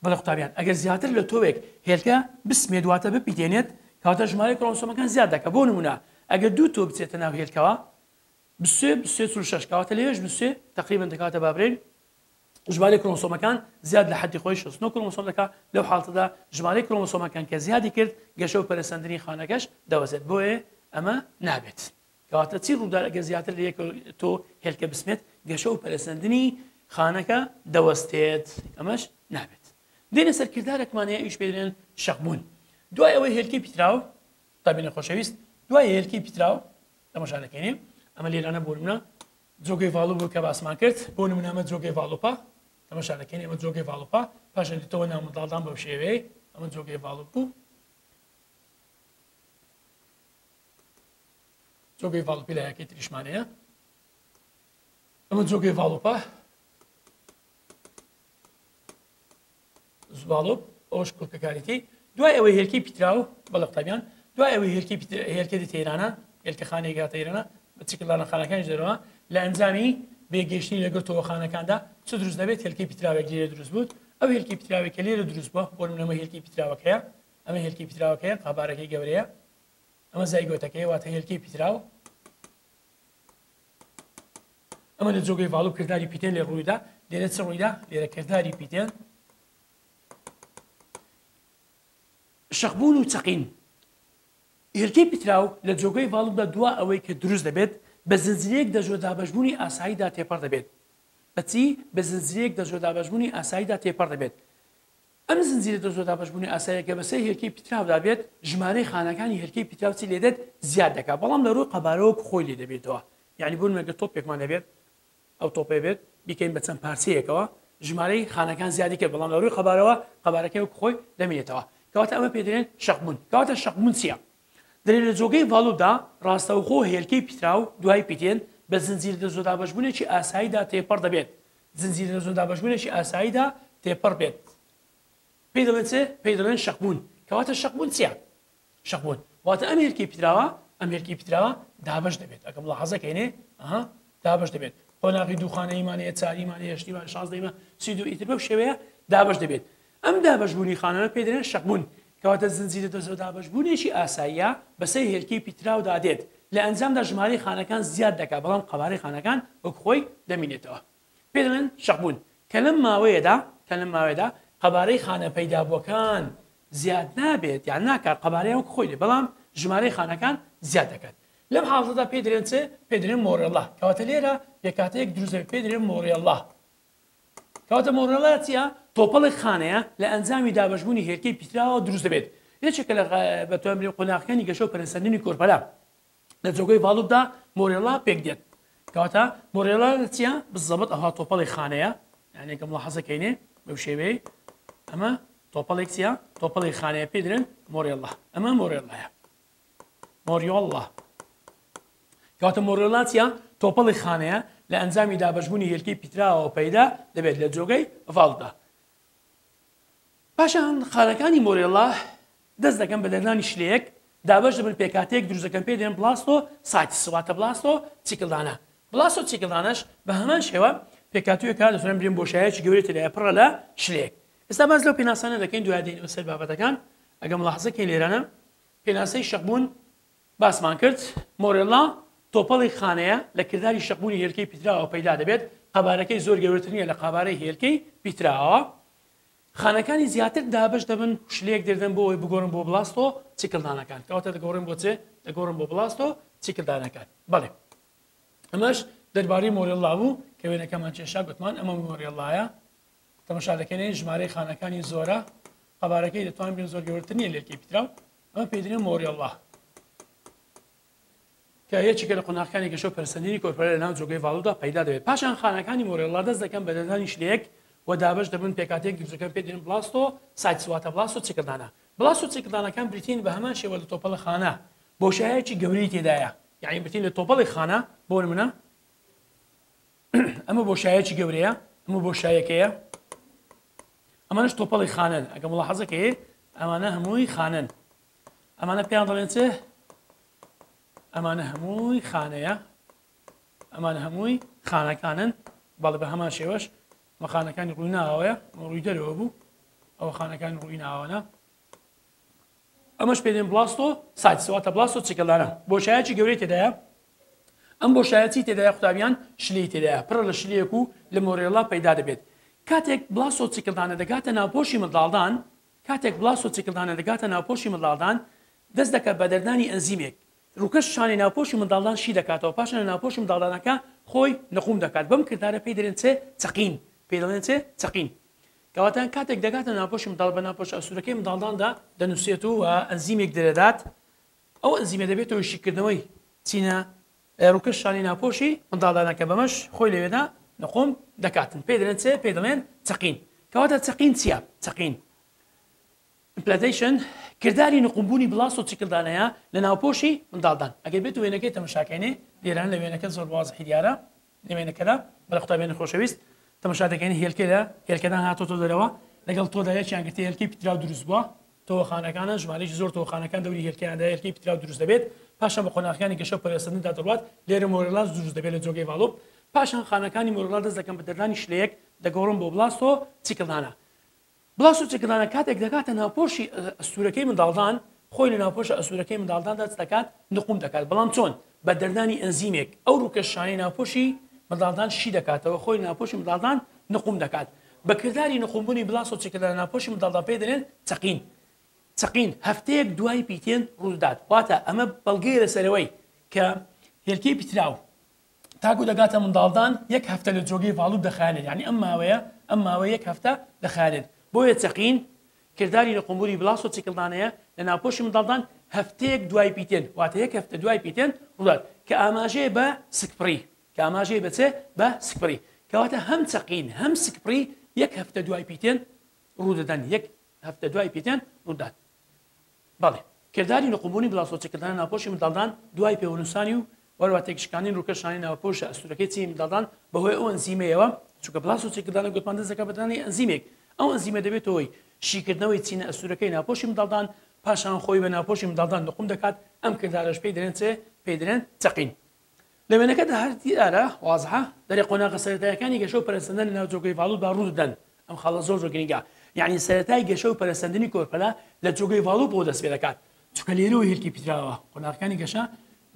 بەڵێ قوتابیان ئەگەر زیاتر لە تۆوێک هێلکە بسمێت واتە بپیتێنێت کەواتە ژمارەی کرۆمۆسۆمەکان زیاد دەکات بۆ نمونە ئەگەر دوو تۆ بچێتە ناو هێلکەوە 23 23 46 کەواتە لەوێش 23 تقریبا دەکاتە با برێن ژمارەی کرۆمۆسۆمەکان زیاد لە حەدی خۆی 69 کرۆمۆسۆم دەکات لەو حاڵەتەدا ژمارەی کرۆمۆسۆمەکان کە زیادی کرد گەشە و پەرەسەندنی خانەکەش دەوەستێت بۆیە ئەمە نابێت. کەواتە چی ڕوودات ئەگەر زیاتر لە یەک تۆ هێلکە بسمێت؟ گەشە و پەرەسەندنی خانەکە دەوەستێت، ئەمەش نابێت. دێنە سەر کردارێکمان هەیە ئەویش پێی دەڵێن شەقبوون. دوای ئەوەی هێلکەی پیتراو، قوتابینە خۆشەویست، دوای هێلکەی پیتراو تەماشا دەکەین ئەمە لێرانە بۆ نمونە جۆگەی ڤاڵوپ بوو کە باسمان کرد بۆ نمونە ئەمە جۆگەی ڤاڵوپە تەماشا دەکەین ئەمە جۆگەی ڤاڵوپە پاشان دێتەوە ناو منداڵدان بەو شێوەیە ئەمە جۆگەی ڤاڵوپ بوو جۆگەی ڤاڵوپی لایەکەی تریشمان هەیە ئەمە جۆگەی ڤاڵوپە ڤاڵوپ ئەوش کورکەکاریتی دوای ئەوەی هێلکەی پیتراو بەڵێ قوتابیان دوای ئەوەی هێلکەی هێلکە دێتە ئێرانە هێلکە خانەیەک هاتە ئێرانە بە چکلدانە خانەکانیش دەرەوە لە ئەنجامی بێگەیشتنی لەگەڵ تۆوەخانەکاندا چ دروست دەبێت هێلکەی پیتراوێک لێرە دروست بوو ئەو هێلکەی پیتراوێک کە لێرە دروست بووە بۆ نمونە ئەمە هێلکەی پیتراوەکەیە ئەمە هێلکەی پیتراوەکەیە قەبارەکەی گەورەیە ئەمە زایگۆتەکەیە واتە هێلکەی پیتراو ئەمە لە جۆگەی ڤاڵوپ کرداری پیتێن لێ ڕوویدا لێرە چ ڕوویدا لێرە کرداری پیتێن شەقبوون و چەقین هێلکەی پیتراو لە جۆگەی ڤاڵوپدا دوا ئەوەی کە دروست دەبێت بە زنجیرەیەک دەژۆ دابەشبوونی ئاساییدا تێپەڕ دەبێت بەچی بە زنجیرەیەک دەژۆ دابەشبوونی ئاساییدا تێپەڕ دەبێت ئەم زنجیرە دەستوەدابەشبوونی ئاساییە کە بەسەر هێلکەی پیتراودا بێت، ژمارەی خانەکانی هێلکەی پیتراو چی لێدێت زیاد دەکات، بەڵام لە ڕووی قەبارەوە وەکو خۆی لێ دەبێتەوە، یانی بۆ نمونە گەر تۆپێکمان هەبێت ئەو تۆپەی بێت بیکەین بە چەند پارچەیەکەوە ژمارەی خانەکان زیادی کرد بەڵام لە ڕووی قەبارەوە قەبارەکەی وەکو خۆی دەمێنێتەوە. کەواتە ئەمە پێ دەلێن شەقبوون. کەواتە شەقبوون چییە؟ دەلێن لە جۆگەی ڤاڵوپدا ڕاستەوخۆ هێلکەی پیتراو دوای پیتێن بە زنجیرە دەستوەدابەشبوونێکی ئاساییدا تێپەڕ دەبێت زنجیرە دەستوەدابەشبوونێکی ئاساییدا تێپەڕ بێت پێی دەڵێن چ؟ پێی دەڵێن شەقبوون. کەواتە شەقبوون چییە؟ شەقبوون واتە ئەم هێلکەی پیتراوە ئەم هێلکەی پیتراوە دابەش دەبێت ئەگەر ملاحەزە کەینێ ئەها دابەش دەبێت قۆناغی دوو خانەییمان هەیە چاریمان هەیە هەشتیمان شازدەیمان 32 ئیتر بەو شێوەیە دابەش دەبێت ئەم دابەشبوونی خانانە پێی دەڵێن شەقبوون کەواتە زنجیرە دەستوەدابەشبوونێکی ئاساییە بەسەر هێلکەی پیتراودا دێت لە ئەنجامدا ژمارەی خانەکان زیاد دەکات بەڵام قەبارەی خانەکان وەک خۆی دەمینێتەوە پێی دەڵێن شەقبوون کە لەم ماوەیەدا کە لەم ماوەیەدا قەبارەی خانە پەیدابووەکان زیاد نابێت یان ناکات قەبارەیان وەک خۆی دێت بەڵام ژمارەی خانەکان زیاد دەکات لەم حاڵەتەدا پێی دەڵێن چ پێی دەڵێن مۆرێڵا کەواتە لێرە پێکهاتەیەک دروست دەبێت پێی دەڵێن مۆرێڵا کەواتە مۆرێڵا چییە تۆپەڵێک خانەیە لە ئەنجامی دابەشبوونی هێلکەی پیتراوە دروست دەبێت یەکێکە لە بە توانبرێ قۆناغەکانی گەشە و پەرەسەندنی کۆرپەلە لە جۆگەی ڤاڵوپدا مۆرێڵا پێک دێت کەواتە مۆرێڵا لە چییە بزەبت ئەوها تۆپەڵی خانەیە یانێ کە ملاحەزە کەینێ بەو شێوەیە ئەمە تۆپەڵێک چییە تۆپەڵی خانەیە پێ درێن مۆرێڵا ئەمە مۆرێڵایە مۆریۆڵا کەواتە مۆرێڵا چییە تۆپەڵی خانەیە لە ئەنجامی دابەشبوونی هێلکەی پیتراوە پەیدا دەبێت لە جۆگەی ڤاڵدا پاشان خانەکانی مۆرێڵا دەست دەکەن بە دەرنانی شلەیەک، دابەش دەبن پێکهاتەیەک دروست دەکەن پێی دەڵێن بلاستۆ سایتس واتە بلاستۆ چیکلدانە. بلاستۆ چیکلدانەش بە هەمان شێوە پێکهاتوویەکە دەتوانین بڵێین بۆشایەکی گەورەی تێدایە پڕە لە شلەیەک. ئێستا باس لەو پێناسانە دەکەین دوای دێینەوە سەر بابەتەکان. ئەگەر ملاحەزە کەین لێرانە پێناسەی شەقبوون باسمان کرد مۆرێڵا تۆپەڵی خانەیە لە کرداری شەقبوونی هێلکەی پیتراوە پەیدا دەبێت، قەبارەکەی زۆر گەورەتر نییە لە قەبارەی هێلکەی پیتراوە. خانەکانی زیاتر دابەش دەبن شلەیەک دەردەن بۆ ئەوەی بگۆڕن بۆ بڵاستۆ چیکلدانەکان. کەواتە دەگۆڕن بۆ چێ؟ دەگۆڕن بۆ بڵاستۆ چیکلدانەکان. بەڵێ ئەمەش دەربارەی مۆرێڵا بوو کە وێنەکەمان کێشا، گوتمان ئەمە مۆرێڵایە. تەمەشا دەکەین ژمارەی خانەکانی زۆرە، قەبارەکەی دەتوانین بێن زۆر گەورەتر نییە لێرکەی پیتراو. ئەمە پێی دەڵێن مۆرێڵا کە یەکێکە لە قۆناغەکانی گەشە و پەرەسەندنی کۆرپەلە لە ناو جۆگەی ڤاڵودا پەیدا دەبێت. پاشان خانەکانی مۆرێڵا دەست دەکەن بە دەردانی شلەیەک و دابەش دەبن، پێکهاتەیەک دروست دەکەن پێی دەڵێن بلاستۆ سایتس واتە بلاستۆ چیکلدانە. بلاستۆ چیکلدانەکان بریتین بە هەمان شێوە لە تۆپەڵە خانە، بۆشایەکی گەورەی تێدایە، یانی بریتین لە تۆپەڵی خانە، بۆ نمونە ئەمە بۆشایەکی گەورەیە، ئەمە بۆشایەکەیە، ئەمانەش تۆپەڵی خانەن. ئەگە مڵاحەزەکەی ئەمانە هەمووی خانەن، ئەمانە پێیان دەڵێن چ؟ ئەمانە هەمووی خانەیە، ئەمانە هەمووی خانەکانن. بەڵێ بە هەمان شێوەش ئەمە خانەکانی ڕووی ناوەیە، ئەمە ڕووی دەرەوە بوو، ئەوە خانەکانی ڕووی ناوەنە. ئەمەش پێ دێن بلاستۆ سایتس واتە بلاستۆ چیکلدانە. بۆشایەکی گەورەی تێدایە. ئەم بۆشایە چی تێدایە قوتابیان؟ شلەی تێدایە، پڕە لە شلەیەک و لە مۆرێڵا پەیدا دەبێت. کاتێک بلاستۆ چیکلدانە دەگاتە ناوپۆشی منداڵدان، کاتێک بلاستۆ چیکلدانە دەگاتە ناوپۆشی منداڵدان، دەست دەکات بە دەردانی ئەنزیمێک. ڕووکەش شانەی ناوپۆشی منداڵدان شی دەکاتەوە، پاشان لە ناوپۆشی منداڵدانەکە خۆی نقوم دەکات. بەم کردارە پێی دەلێن چ؟ چەقین. پێی دەڵێن چ؟ چەقین. کەواتە کاتێک دەگاتە ناوپۆشی منداڵ بە ناوپۆشە ئەستوورەکەی منداڵداندا دەنووسێت و ئەنزیمێک دەردات، ئەو ئەنزیمە دەبێتە هۆی شیکردنەوەی چینە ڕووکەش شانەی ناوپۆشی منداڵدانەکە، بەمەش خۆی لەوێدا نقوم دەکاتن. پێی دەلێن چ؟ پێی دەڵێن چەقین. کەواتە چەقین چییە؟ چەقین Implantation، کرداری نقومبوونی بڵاست و چیکلدانەیە لە ناوپۆشی منداڵدان. ئەگەر بێت و وێنەکەی تەمەشاکەینێ لێران لە وێنەکە زۆر وازحی دیارە لە وێنەکەدا. بەڵێ قوتابیانی خۆشەویست تەمەشا دەکەین هێلکە لە هێلکەدان هاتۆتە دەرەوە لەگەڵ تۆدا یەکیان گرتە هێلکەی پیتراو دروست بووە. تۆوەخانەکانە ژمارەیەکی زۆر تۆوەخانەکان دەوری هێلکەیاندا هێلکەی پیتراو دروست دەبێت. پاشان بە قۆناغەکانی گەشە و پەرەسەندندا دەڕوات. لێرە مۆرێلاس دروست دەبێت لە جۆگەی ڤاڵۆپ. پاشان خانەکانی مۆرێلا دەست دەکەن بە دەردانی شلەیەک دەگۆڕن بۆ بلاستۆ چیکلدانە. بڵاست و چەکردانە کاتێک دەگاتە ناوپۆشی ئەستوورەکەی منداڵدان، خۆی لە ناوپۆشە ئەستوورەکەی منداڵداندا چ دەکات؟ نقوم دەکات، بەڵام چۆن؟ بە دەردانی ئەنزیمێک ئەو ڕووکەش شانەی ناوپۆشی منداڵدان شی دەکاتەوە، خۆی لە ناوپۆشی منداڵدان نقوم دەکات. بە کرداری نقومبوونی بڵاست و چەکردانە ناوپۆشی منداڵدان پێی دەلێن چەقین. چەقین هەفتەیەک دوای پیتێن ڕوودەدات، واتە ئەمە بەڵگەیە لەسەر ئەوەی کە هێلکەی پیتراو تاکو دەگاتە منداڵدان یەک هەفتە لە جۆگەی ڤاڵوپ دەخایەنێت، یانی ئەم ماوەیە ئەم ماوەیە یەک هەفتە دەخایەنێت، بۆیە چەقین کرداری نقومبوونی بڵاس و چیکڵدانەیە لە ناوپۆشی منداڵدان هەفتەیەک دوای پیتێن، واتە یەک هەفتە دوای پیتێن ڕوودات، کە ئاماژەیە بە سکپڕی، کە ئاماژەیە بە چێ؟ بە سکپڕی، کەواتە هەم چەقین هەم سکپڕی یەک هەفتە دوای پیتێن ڕوودەدەن، یەک هەفتە دوای پیتێن ڕوودات. بەڵێ، کرداری نقومبوونی بڵاسۆچەکردنە ناوپۆشی منداڵدان دوای پێوەنووسانی و هەروەها تێکشکاندنی ڕووکەشانی ناوپۆشە ئەستوورەکەی چینی منداڵدان بەهۆی ئەو ئەنزیمەیەوە، چونکە بڵاسۆچەکردنە گوتمان دەست دەکات بە دانانی ئەنزیمێک، ئەو ئەنزیمە دەبێتە هۆی شیکردنەوەی چینە ئەستوورەکەی ناوپۆشی منداڵدان، پاشان خۆی بە ناوپۆشی منداڵدان نقوم دەکات، ئەم کردارەش پێی دەلێن چ؟ پێی دەلێن چەقین. لە وێنەکەدا هەر دیارە، وازحە، دەرێ قۆناغە سەرەتایەکانی گەشە و پەرەسەندن لە ناو جۆگەی ڤاڵوپدا ڕوو دەدەن. ئەم خاڵە زۆر زۆر گرنگە. یەعنی سەرەتای گەشە و پەرەسەندنی کۆرپەلە لە جۆگەی ڤاڵوپەوە دەست پێ دەکات. چونکە لێرەوە هێلکەی پیتراوە. قۆناغەکانی گەشە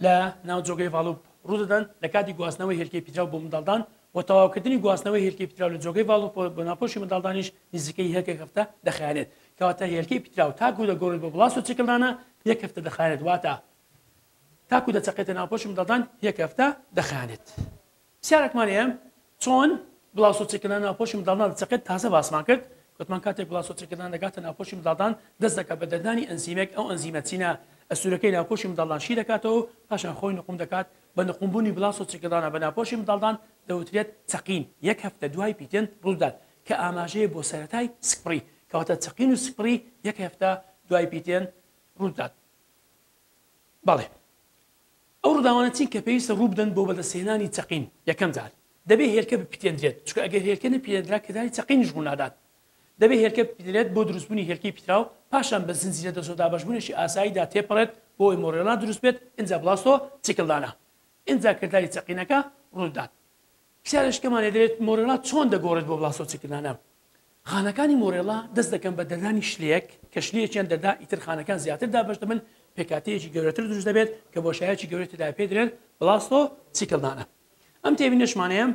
لە ناو جۆگەی ڤاڵوپ ڕوو دەدەن لە کاتی گواستنەوەی هێلکەی پیتراو بۆ منداڵدان و تەواوکردنی گواستنەوەی هێلکەی پیتراو لە جۆگەی ڤاڵوپەوە بۆ ناوپۆشی منداڵدانیش نزیکەی یەک هەفتە دەخایەنێت. کەواتە هێلکەی پیتراو تاکوو دەگۆڕێت بۆ بڵاست و چیکلدانە یەک هەفتە دەخایەنێت. واتە تاکو دەچەقێتە ناوپۆشی منداڵدان یەک هەفتە دەخایەنێت. پرسیارێکمان هەیە چۆن بڵاسۆچەکردن ناوپۆشی منداڵدان دەچەقێت؟ تازە باسمان کرد گوتمان کاتێک بڵاسۆچەکردن دەگاتە ناوپۆشی منداڵدان دەست دەکات بە دەردانی ئەنزیمێک، ئەو ئەنزیمە چینە ئەستوورەکەی ناوپۆشی منداڵدان شی دەکاتەوە و پاشان خۆی نقوم دەکات. بە نقومبوونی بڵاسۆچەکردانە بە ناوپۆشی منداڵدان دەوترێت چەقین، یەک هەفتە دوای پیتێن ڕوودەدات کە ئاماژەیە بۆ سەرەتای سکپڕی. کەواتە چەقین و سکپڕی یەک هەفتە دوای پیتێن ڕوودەدات. بەڵێ. ئەو ڕووداوانە چین کە پێویستە ڕووبدەن بۆ بەدەستهێنانی چەقین؟ یەکەم جار، دەبێ هێلکە بپیتێندرێت، چونکە ئەگەر هێلکە نەپیتێندرا کرداری چەقینیش ڕوونادات. دەبێ هێلکە بپیتێنرێت بۆ دروستبوونی هێلکەی پیتراو، پاشان بە زنجیرە دەستۆدابەشبوونێکی ئاساییدا تێپەڕێت بۆ ئەوەی مۆرێڵا دروست بێت، ئینجا بلاستۆ چیکلدانە. ئینجا کرداری چەقینەکە ڕوودەدات. پرسیارێکمان لێ دەێت مۆرێڵا چۆن دەگۆڕێت بۆ بلاستۆچیکلدانە؟ خانەکانی مۆرێڵا دەست دەکەن بە دەردانی شلەیەک، کە شلەیەکیان دەردا ئیتر خانەکان زیاتر دابەش دەبن، پێکهاتەیەکی گەورەتر دروست دەبێت کە بۆشایەکی گەورەی تێدایە پێی دەلێن بلاستۆ چیکلدانە. ئەم تێبینەشمان هەیە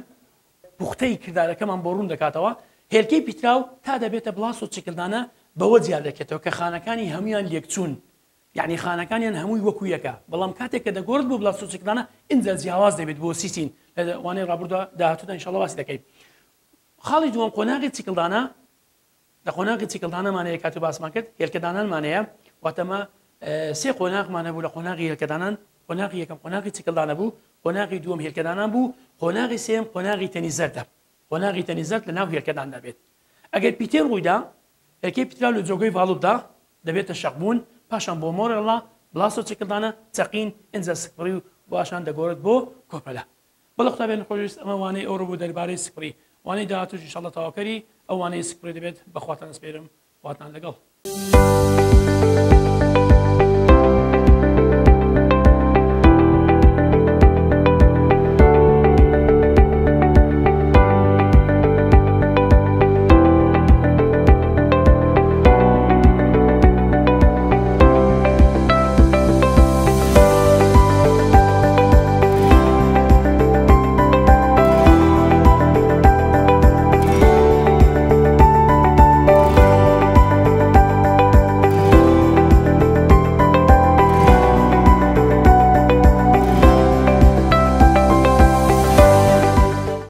پوختەی کردارەکەمان بۆ ڕوون دەکاتەوە. هێلکەی پیتراو تا دەبێتە بڵاست و چیکلدانە بەوە جیا دەکرێتەوە کە خانەکانی هەموویان لێکچوون یەعنی خانەکانیان هەمووی وەکو یەکە بەڵام کاتێک کە دەگۆڕت بۆ بڵاست و چیکلدانە ئینجا جیاواز دەبێت بۆ سیسین لە وانەی ڕابردووە داهاتوودا ان شاء الله باسی دەکەین. خاڵی دووەم قۆناغی چیکلدانە لە قۆناغی چیکلدانەمان هەیە کاتێ باسمان کرد هێلکەدانانمان هەیە واتە مە سێ قۆناغمان هەبوو لە قۆناغی هێلکەدانان قۆناغی یەکەم قۆناغی چیکلدانە بوو قۆناغی دووەم هێلکەدانان بوو قۆناغی سێم قۆناغی تەنی زەردە قۆناغی تەنی زەرد لە ناو هێلکەدان دەبێت ئەگەر پیتێن ڕوویدا هێلکەی پیتراو لە جۆگەی ڤاڵوپدا دەبێتە شەقبوون پاشان بۆ مۆرێڵا بلاستۆ چیکلدانە چەقین ئینجا سکپڕی و پاشان دەگۆڕێت بۆ کۆرپەلە بەڵێ قوتابیانی خۆشەویست ئەمە وانەی ئەوڕۆ بوو دەربارەی سکپڕی وانەی داهاتووش ان شاء اللە تەواوکەری ئەو وانەی سکپڕی دەبێت بەخواتان ئەسپێرم خواتان لەگەڵ.